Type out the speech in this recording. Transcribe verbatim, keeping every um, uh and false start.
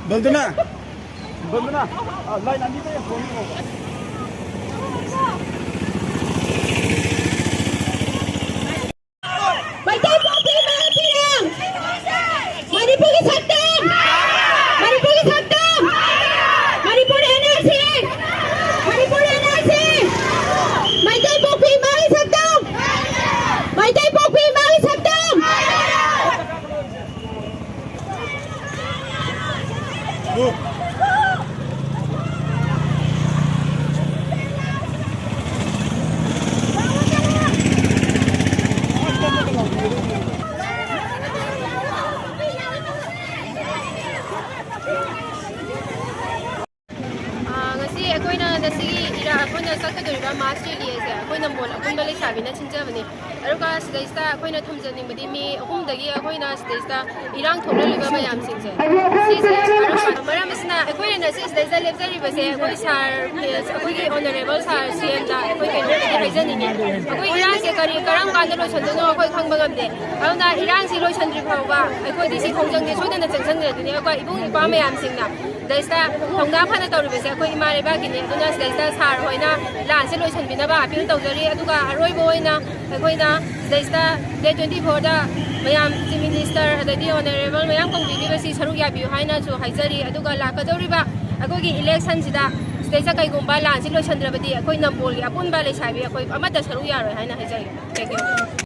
ꯕꯟꯗꯅꯥ! ꯕꯟꯗꯅꯥ! ꯑ, ꯂꯥꯏꯟ ꯑꯅꯤꯗ ꯌꯦꯡꯊꯣꯛꯑꯣ꯫ ꯃꯩꯇꯩ ꯄꯣꯛꯄꯤ ꯏꯃꯥ ꯏꯄꯦꯝ! ꯃꯅꯤꯄꯨꯔꯒꯤ ꯁꯛꯇꯝ! ꯃꯅꯤꯄꯨꯔꯒꯤ ꯁꯛꯇꯝ! Manipur and R C! Manipur and R C! Meitei ꯄꯣꯛꯄꯤ ꯏꯃꯥꯒꯤ ꯁꯛꯇꯝ! ꯃꯩꯇꯩ ꯄꯣꯛꯄꯤ ꯏꯃꯥꯒꯤ ꯁꯛꯇꯝ! ꯑꯥ, ꯉꯁꯤ ꯑꯩꯈꯣꯏꯅ ꯉꯁꯤꯒꯤ ꯏꯔꯥ-, ꯑꯩꯈꯣꯏꯅ ꯆꯠꯀꯗꯧꯔꯤꯕ ꯃꯥꯔꯆ ꯔꯦꯂꯤ ꯑꯁꯦ ꯑꯩꯈꯣꯏ ꯅꯝꯕꯣꯜ ꯑꯄꯨꯟꯕ ꯂꯩꯁꯥꯕꯤꯅ ꯁꯤꯟꯖꯕꯅꯤ꯫ ꯑꯗꯨꯒ ꯁꯤꯗꯩꯁꯤꯗ ꯑꯩꯈꯣꯏꯅ ꯊꯝꯖꯅꯤꯡꯕꯗꯤ ꯃꯤ ꯑꯍꯨꯝꯗꯒꯤ ꯑꯩꯈꯣꯏꯅ ꯁꯤꯗꯩꯁꯤꯗ ꯏꯔꯥꯡ ꯊꯣꯛꯅꯔꯤꯕ ꯃꯌꯥꯝꯁꯤꯡꯁꯦ, ꯁꯤꯁꯦ ꯃꯔꯝ, ꯃꯔꯝ ꯑꯁꯤꯅ ꯑꯩꯈꯣꯏꯅ ꯉꯁꯤ ꯁꯤꯗꯩꯁꯤꯗ ꯂꯦꯞꯆꯔꯤꯕꯁꯦ ꯑꯩꯈꯣꯏ ꯁꯥꯔ, ꯑꯩꯈꯣꯏꯒꯤ ꯑꯣꯅꯔꯦꯕꯜ ꯁꯥꯔ ꯁꯤ ꯑꯦꯝꯗ ꯑꯩꯈꯣꯏ ꯀꯩꯅꯣꯝꯇꯗꯤ ꯍꯥꯏꯖꯅꯤꯡꯉꯤ꯫ ꯑꯩꯈꯣꯏ ꯏꯔꯥꯡꯁꯦ ꯀꯔꯤ, ꯀꯔꯝ ꯀꯥꯟꯗ ꯂꯣꯏꯁꯤꯟꯗꯣꯏꯅꯣ ꯑꯩꯈꯣꯏ ꯈꯪꯕ ꯉꯝꯗꯦ꯫ ꯑꯗꯨꯅ ꯏꯔꯥꯡꯁꯤ ꯂꯣꯏꯁꯤꯟꯗ꯭ꯔꯤ ꯐꯥꯎꯕ ꯑꯩꯈꯣꯏꯗꯤ ꯁꯤ ꯈꯣꯡꯖꯪꯁꯦ ꯁꯣꯏꯗꯅ ꯆꯪꯁꯤꯟꯒꯗꯣꯏꯅꯤ꯫ ꯑꯩꯈꯣꯏ ꯏꯕꯨꯡ ꯏꯄ꯭ꯋꯥ ꯃꯌꯥꯝꯁꯤꯡꯅ ꯁꯤꯗꯩꯁꯤꯗ ꯊꯧꯅꯥ ꯐꯅ ꯇꯧꯔꯤꯕꯁꯦ ꯑꯩꯈꯣꯏ ꯏꯃꯥ ꯂꯩꯕꯥꯛꯀꯤꯅꯤ꯫ ꯑꯗꯨꯅ ꯁꯤꯗꯩꯁꯤꯗ ꯁꯥꯔ ꯍꯣꯏꯅ ꯂꯥꯟꯁꯦ ꯂꯣꯏꯁꯤꯟꯕꯤꯅꯕ ꯑꯄꯤꯜ ꯇꯧꯖꯔꯤ꯫ ꯑꯗꯨꯒ ꯑꯔꯣꯏꯕ ꯑꯣꯏꯅ ꯑꯩꯈꯣꯏꯅ ꯁꯤꯗꯩꯁꯤꯗ ꯗꯦꯠ ꯇ꯭ꯋꯦꯟꯇꯤ ꯐꯣꯔꯗ ꯃꯌꯥꯝ ꯆꯤꯐ ꯃꯤꯅꯤꯁꯇꯔ ꯑꯗꯩꯗꯤ ꯑꯣꯅꯔꯦꯕꯜ ꯃꯌꯥꯝ ꯀꯧꯕꯤꯔꯤꯕꯁꯤ ꯁꯔꯨꯛ ꯌꯥꯕꯤꯌꯨ ꯍꯥꯏꯅꯁꯨ ꯍꯥꯏꯖꯔꯤ꯫ ꯑꯗꯨꯒ ꯂꯥꯛꯀꯗꯧꯔꯤꯕ ꯑꯩꯈꯣꯏꯒꯤ ꯏꯂꯦꯛꯁꯟꯁꯤꯗ ꯁꯤꯗꯩꯁꯤꯗ ꯀꯩꯒꯨꯝꯕ ꯂꯥꯟꯁꯤ ꯂꯣꯏꯁꯤꯟꯗ꯭ꯔꯕꯗꯤ ꯑꯩꯈꯣꯏ ꯅꯝꯕꯣꯜꯒꯤ ꯑꯄꯨꯟꯕ ꯂꯩꯁꯥꯕꯤ ꯑꯩꯈꯣꯏ ꯑꯃꯠꯇ ꯁꯔꯨꯛ ꯌꯥꯔꯣꯏ ꯍꯥꯏꯅ ꯍꯥꯏꯖꯔꯤ꯫ Thank you꯫